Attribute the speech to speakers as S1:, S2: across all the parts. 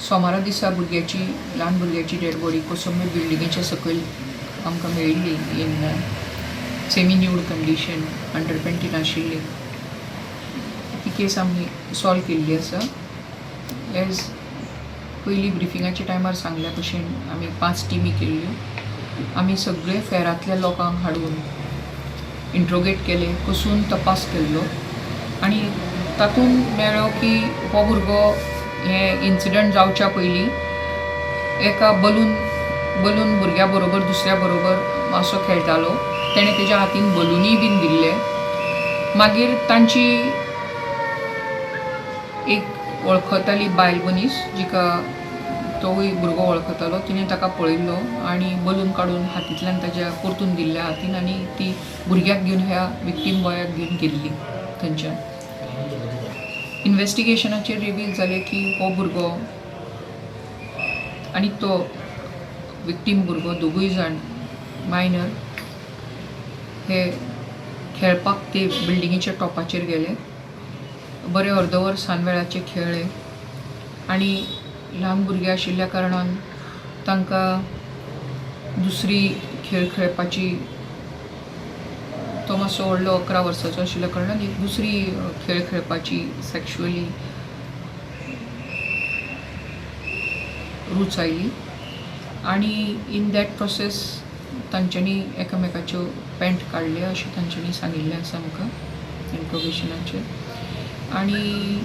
S1: सोमारा दिसा भुरग्याची, ल्हान भुरग्याची डेड बॉडी कोसंबे बिल्डिंगेच्या सकयल आमकां मेळिल्ली इन सेमी न्यूड कंडिशन, अंडरपॅन्टीन आशिल्ली. ती केस आमी सॉल्व केल्ली आसा. एज पयलीं ब्रिफिंगाच्या टायमार सांगल्या भशेन, आमी पांच टिमी केल्ल्यो. आमी सगळे फेरांतल्या लोकांक हाडून इंट्रोगेट केले, कसून तपास केल्लो आनी तातूंत मेळ्ळो की हो भुरगो हे इन्सिडंट जावच्या पयलीं एका बलून बलून भुरग्या बरोबर, दुसऱ्या बरोबर मातसो खेळटालो. तेणें तेज्या हातीन बलुनूय बीन दिल्ले. मागीर तांची एक वळखताली बायल मनीस, जिका तोवूय भुरगो वळखतालो, तिणें ताका पळयल्लो आनी बलून काडून हातींतल्यान ताज्या परतून दिल्ल्या हातीन आनी ती भुरग्याक घेवन, ह्या विक्टीम बॉयाक घेवन गेल्ली थंयच्यान. इन्वेस्टिगेशनाचेर रिवील जालें की हो भुरगो आनी तो विक्टीम भुरगो दोगूय जाण मायनर. हे खेळपाक ते बिल्डिंगेच्या टॉपाचेर गेले. बरे अर्दवर सांजवेळाचे खेळ्ळे आनी ल्हान भुरगे आशिल्ल्या कारणान तांकां दुसरी खेळ खेळपाची, तो मातसो व्हडलो 11 वर्साचो आशिल्ल्या कारणान एक दुसरी खेळ खेळपाची सॅक्शुअली रूच आयली आनी इन that process तांच्यांनी एकामेकाच्यो पॅन्ट काडले अशें तांच्यांनी सांगिल्लें आसा आमकां इंट्रोगेशनाचेर. आनी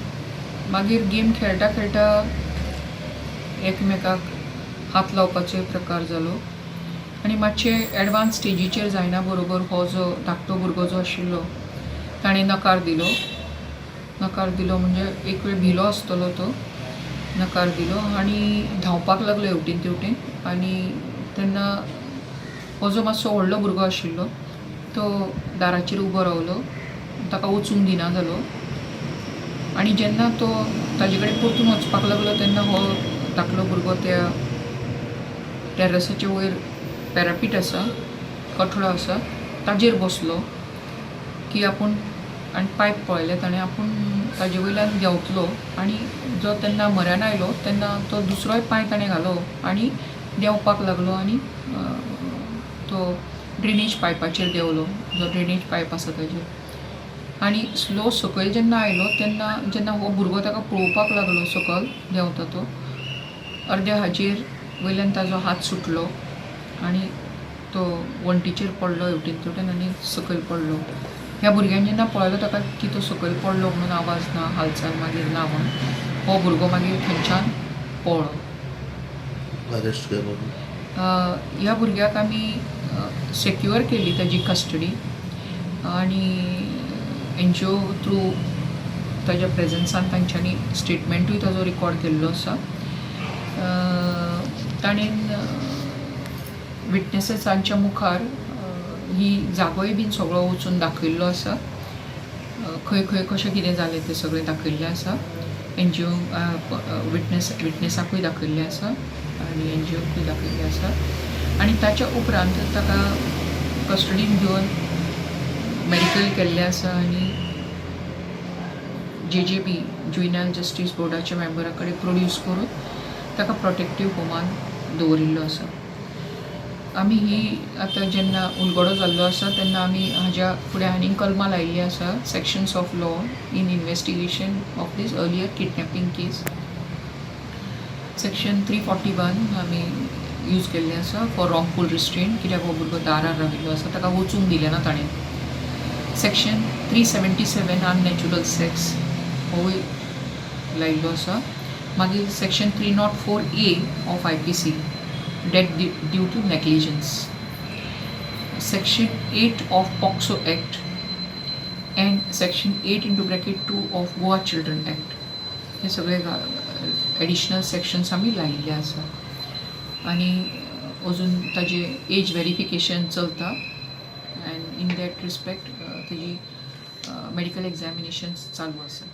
S1: मागीर गेम खेळटा खेळटा एकमेकाक हात लावपाचोय प्रकार जालो आनी मातशे एडवान्स स्टेजीचेर जायना बरोबर हो जो धाकटो भुरगो जो आशिल्लो ताणें नकार दिलो. नकार दिलो म्हणजे एक वेळ भिलो आसतलो तो. नकार दिलो आनी धांवपाक लागलो हेवटेन तेवटेन. आनी तेन्ना हो जो मातसो व्हडलो भुरगो आशिल्लो तो दाराचेर उबो रावलो, ताका वचूंक दिना जालो. आनी जेन्ना तो ताजे कडेन परतून वचपाक लागलो तेन्ना हो धाकलो भुरगो त्या टॅरसाचे वयर पॅरापीट आसा, कठडो आसा, ताजेर बसलो की आपूण आनी पायप पळयलें ताणें, आपूण ताजे वयल्यान देंवतलो. आनी जो तेन्ना म्हऱ्यान आयलो तेन्ना तो दुसरोय पांय ताणें घालो आनी देंवपाक लागलो आनी तो ड्रेनेज पायपाचेर देंवलो, जो ड्रेनेज पायप आसा ताजेर. आनी स्लो सकयल जेन्ना आयलो तेन्ना जेन्ना हो भुरगो ताका पळोवपाक लागलो सकयल देंवता तो, अर्द्या हाजेर वयल्यान ताजो हात सुटलो आनी तो वण्टीचेर पडलो हेवटेन तेवटेन आनी सकयल पडलो. ह्या भुरग्यान जेन्ना पळयलो ताका की तो सकयल पडलो म्हणून, आवाज ना, हालचाल मागीर ना म्हणून, हो भुरगो मागीर थंयच्यान पळ्ळो.
S2: अरेस्ट केलो.
S1: ह्या भुरग्याक आमी सेक्युअर केली ताजी कस्टडी आनी एनजीओ थ्रू ताज्या प्रेजन्सान तांच्यांनी स्टेटमेंटूय ताजो रिकॉर्ड केल्लो आसा. ताणें विटनेसेसांच्या मुखार ही जागोय बीन सगळो वचून दाखयल्लो आसा. खंय खंय कशें कितें जालें तें सगळें दाखयल्लें आसा. एनजीओ विटनेसाकूय दाखयल्लें आसा आनी एनजीओकूय दाखयल्लें आसा. आनी ताच्या उपरांत ताका कस्टडीन घेवन मेडिकल केल्लें आसा आनी जेजेबी, जुवेनायल जस्टीस बोर्डाच्या मेंबरा कडेन प्रोड्यूस करून ताका प्रोटेक्टीव होमान दवरिल्लो आसा. आमी ही आतां जेन्ना उलगडो जाल्लो आसा तेन्ना आमी हाज्या फुडें आनीक कलमां लायिल्लीं आसा, sections of law in investigation of this earlier kidnapping case. Section 341 आमी यूज केल्लें आसा फॉर रॉंगफूल रिस्ट्रेन, कित्याक हो भुरगो दारार राविल्लो आसा, ताका वचूंक दिलें ना ताणें. सेक्शन 377 अननॅचुरल सेक्स होवूय लायिल्लो आसा. मागीर section 304A of IPC, death due to negligence, section 8 of POCSO Act and section 8 into bracket 2 of Goa Children Act, हे सगळे एडिशनल सेक्शन्स आमी लायिल्ले आसा. आनी अजून ताजे एज वेरिफिकेशन चलता एंड इन that respect ताजी मेडिकल एग्जामिनेशन्स चालू आसा.